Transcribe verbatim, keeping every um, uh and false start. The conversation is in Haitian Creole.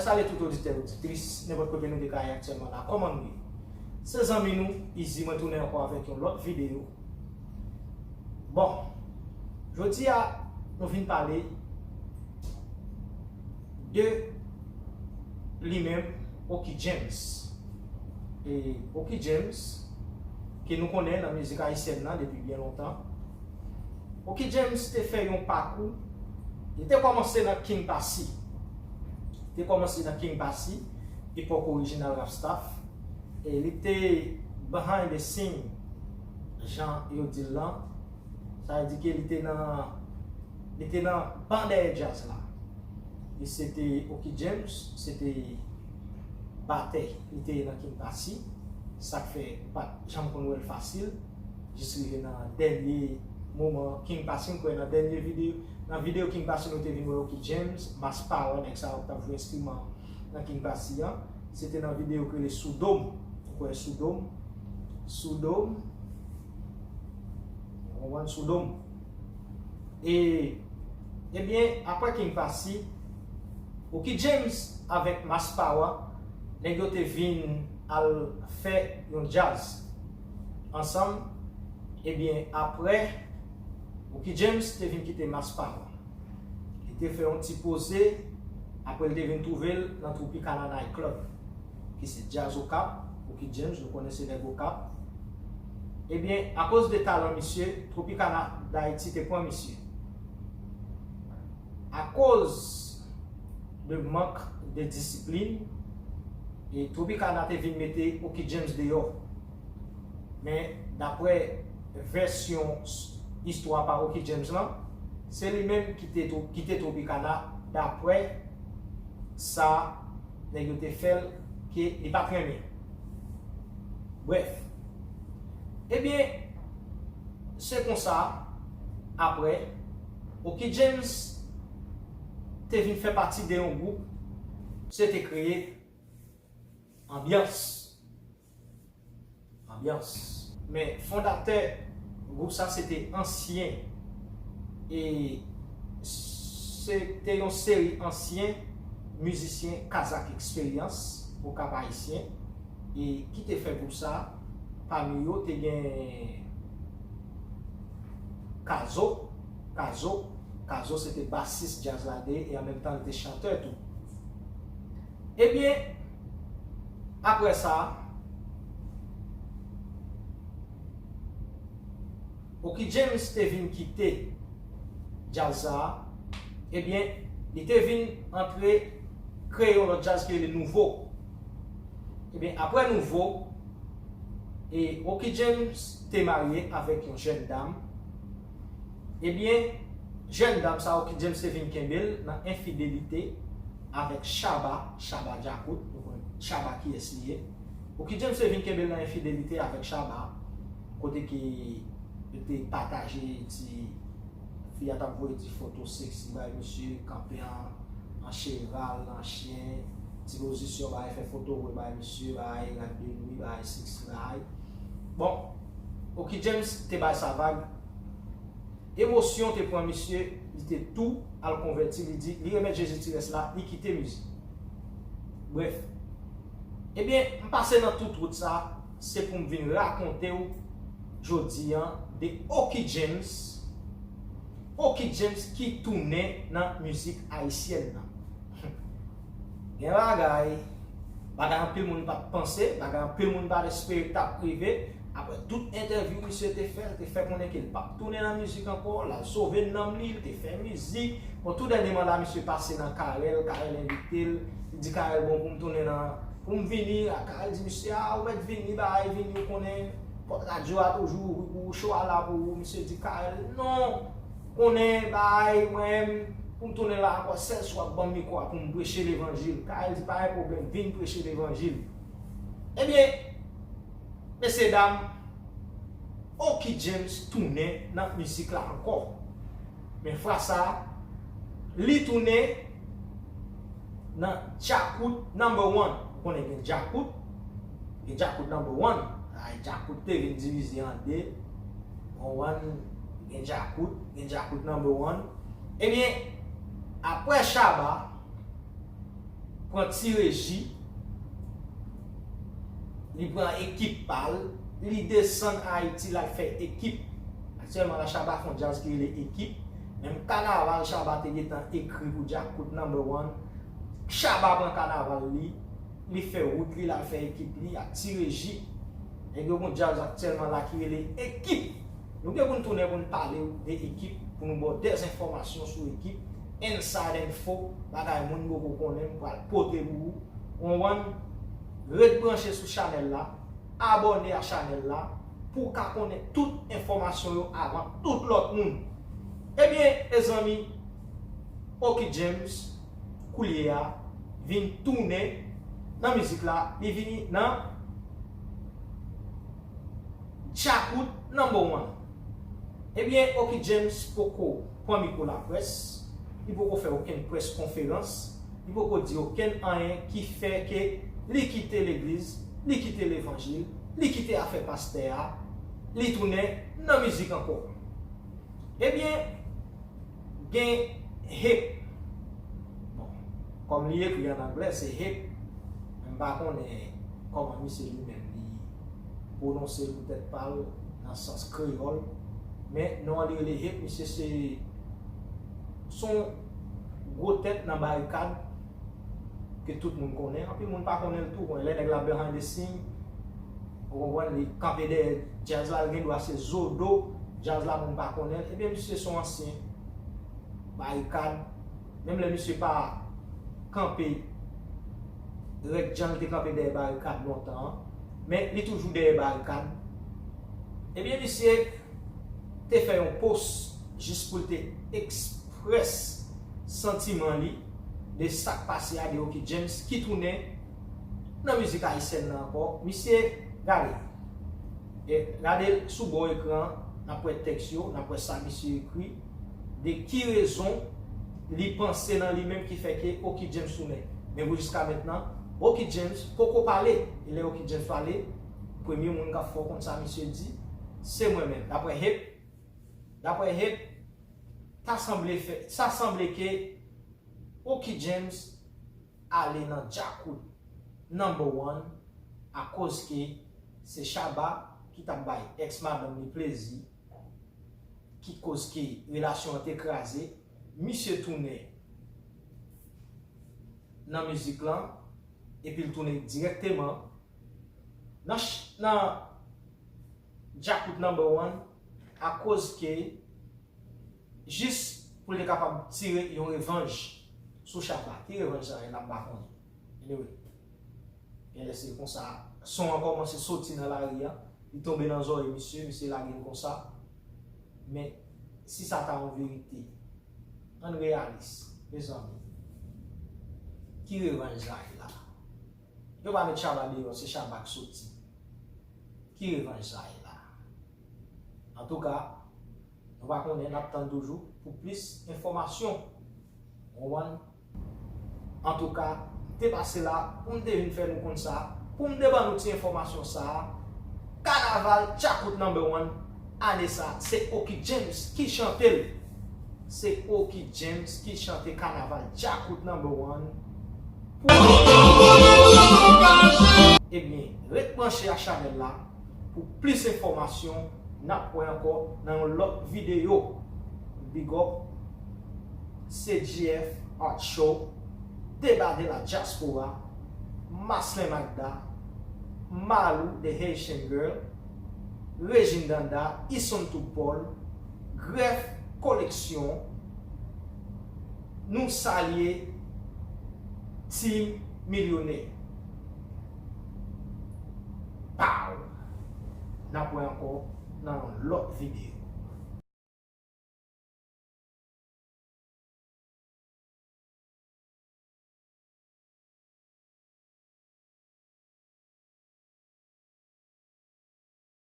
Salye tout oditè, oditris, nenpòt kote nou te ka ye aktyèlman la. Kòman nou ye? Se zanmi nou, Izi, mwen tounen ankò avèk yon lòt videyo. Bon, jodi a, nou vin pale de li menm, Oky James. E Oky James, ke nou konnen nan mizik ayisyèn nan depi byen lontan, Oky James te fè yon pakou, li te kòmanse nan King Passy. Li te kòmanse nan King Passy, epòk Original Rap Staff. E li te behind the scene, jan yo di l lan. Sa vle di ke li te nan, li te nan ban dèyè djaz la. E se te Oky James, se te batè, li te ye nan King Passy. Sa k fè m pa t janm konn wè l fasil. Jis rive nan dènye moman King Passy, m kwè nan dènye videyo, nan videyo King Passy nou te vin wè Oky James, Mass Power, nèg sa yo k t ap jwe enstriman nan King Passy an. Se te nan videyo k rele Sou Do m. Ou kwè Sou Do m? Sou Do m. Ou konprann Sou Do m. E, ebyen, apre King Passy, Oky James avèk Mass Power, nèg yo te vin al fè yon djaz ansanm. Ebyen, apre, Oky James te vin kite Mass Power. Li te fè yon ti poze, apre li te vin twouve l nan Tropicana Night Club, ki se djaz Okap, Oky James, nou konnen se nèg Okap. Ebyen, akoz de talan misye, Tropicana Dayiti te pran misye. Akoz de mank de disiplin, e Tropicana te vin mete Oky James deyò. Men, daprè vèsyon s-, istwa pa Oky James lan, se li menm ki te tro-, ki te Tropicana, daprè sa nèg yo te fè l ke li pa t renmen. Brèf. Ebyen, se konsa, apre, Oky James te vin fè pati de yon gwoup, se te kreye Anbyans. Anbyans. Men fondatè gwoup sa se te ansyen, e se te yon seri ansyen mizisyen Kazak Experience, Okap Ayisyen, e ki te fè gwoup sa. Pami yo te gen Kazo, Kazo, Kazo se te basis djaz la de, e an menm tan li te chantè tou. Ebyen, apre sa, Oky James te vin kite djaz sa a, ebyen, li te vin antre kreye yon lòt djaz ki rele Nouvo. Ebyen, apre Nouvo, e Oky James te marye avèk yon jèn dam. Ebyen, jèn dam sa Oky James te vin kenbe l nan enfidelite avèk Shabba, Shabba Djakout, nou konnen Shabba kiyès li ye. Oky James te vin kenbe l nan enfidelite avèk Shabba, kote ke yo te pataje ti, fi a t ap voye ti foto seksi bay misye, kanpe an, an cheval, an chen, ti pozisyon bay, fè foto voye bay misye, bay rad de nwi, bay seksi, bay. Bon, Oky James te bay sa vag. Emosyon te pran misye, li te tou al konvèti, li di, li remèt Jezi ti rès la, li kite mizik. Brèf. Ebyen, m pase nan tout wout sa, se pou m vin rakonte w jodi an de Oky James, Oky James ki tounen nan mizik ayisyèn nan. Gen bagay, bagay anpil moun pa t panse, bagay anpil moun pa t espere k t ap rive. Apre tout entèvyou misye te fè, l te fè konnen ke l p ap tounen nan mizik ankò, l al sove nanm li, l te fè mizik. Bon, tou dènyèman la, misye pase nan Carel, Carel envite l, li di Carel, bon, pou m tounen nan, pou m vini, Carel di misye, a, ou mèt vini, bay, vini, ou konnen, pòt radyo a toujou ouvri pou ou, cho a la pou ou. Misye di Carel, non, konnen, bay, mwen menm, pou m tounen la ankò, sèl si w ap ban m mikwo a pou m preche levanjil. Carel di, pa gen pwoblèm, vin preche levanjil. Ebyen, mesyedam, Oky James tounen nan mizik la ankò. Men fwa sa, li tounen nan Djakout number one. Ou konnen gen Djakout, gen Djakout number one. Ay, Djakout te vin divize an de. Ou konprann? Gen Djakout, gen Djakout number one. Ebyen, apre Shabba, pran Ti Reji, li pran ekip pa l, li desann Ayiti, l al fè ekip. Aktyèlman la, Shabba fè yon djaz ki rele Ekip. Menm kanaval Shabba te gentan ekri pou Djakout Number One, Shabba pran kanaval li, li fè wout li, l al fè ekip li ak Ti Reji. Nèg yo gen yon djaz aktyèlman la ki rele Ekip. Nou gen pou n tounen pou n pale w de Ekip, pou nou ba w dèzenfòmasyon sou Ekip, inside info, bagay moun poko konnen, m pral pote pou ou. Ou konprann? Ret branche sou chanèl la, abòne a chanèl la, pou w ka konnen tout enfòmasyon yo avan tout lòt moun. Ebyen, mezanmi, Oky James, koulye a, vin tounen nan mizik la, li vini nan Djakout Number One. Ebyen, Oky James poko pran mikwo laprès, li poko fè okenn près konferans, li poko di okenn anyen ki fè ke li kite legliz, li kite levanjil, li kite afè pastè a, li tounen nan mizik ankò. Ebyen, gen Hip. Bon, kòm li ekri an anglè, se Hip. Men m pa konnen kòman misye li menm li pwononse l poutèt pa l nan sans kreyòl. Men non an li rele Hip, misye se, se yon gwo tèt nan barikad ke tout moun konnen. Anpil moun pa konnen l tou. Konnen lè nèg la behind the scene, ou konprann, li kanpe dèyè djaz la, l gen dwa se zo do djaz la, moun pa konnen l. Ebyen, misye se yon ansyen barikad. Menm lè misye pa kanpe rèd jan l te kanpe dèyè barikad lontan an, men li toujou dèyè barikad. Ebyen, misye te fè yon post jis pou l te eksprès santiman li de sa k pase a, de Oky James ki tounen nan mizik ayisyèn nan ankò. Misye, gade, e, gade l sou bò ekran, n ap wè tèks yo, n ap wè sa misye ekri, de ki rezon li panse nan li menm ki fè ke Oky James tounen. Men pou jiska mentnan, Oky James poko pale. E lè Oky James pale, premye moun k ap fè w konn sa misye di, se mwen menm. Daprè Hip, daprè Hip, ta sanble fè, sa sanble ke Oky James ale nan Djakout Number One akoz ke se Shabba ki t ap bay èks madanm li plezi, ki koz ke relasyon an te kraze. Misye tounen nan mizik lan, epi l tounen dirèkteman nan, nan Djakout Number One, akoz ke jis pou l te kapab tire yon revanj sou Shabba. Ki revanj sa ye, n ap pa konnen. Anyway, genlè se konsa son an kòmanse soti nan lari a, li tonbe nan zòrèy misye, misye lage l konsa. Men si sa ta yon verite, ann reyalis, mezanmi. Ki revanj sa ye la? Yo pa met Shabba deyò, se Shabba k soti. Ki revanj sa ye la? Antouka, nou pa konnen, n ap tann toujou pou plis enfòmasyon. Ou konprann? Antouka, m te pase la pou m te vin fè nou konn sa, pou m te ban nou ti enfòmasyon sa a. Kanaval Djakout Number One, ane sa, se Oky James ki chante l. Se Oky James ki chante kanaval Djakout Number One. Ebyen, ret branche a chanèl la pou plis enfòmasyon. N ap wè ankò nan yon lòt videyo. Big up C G F Art Show, Deba de la Diaspora, Maslin Magda, Malou the Haitian Girl, Regine Danda, Ison Toupol, Grèf Koleksyon, nou salye Team Milyonè. Pow! N ap wè ankò nan yon lòt videyo.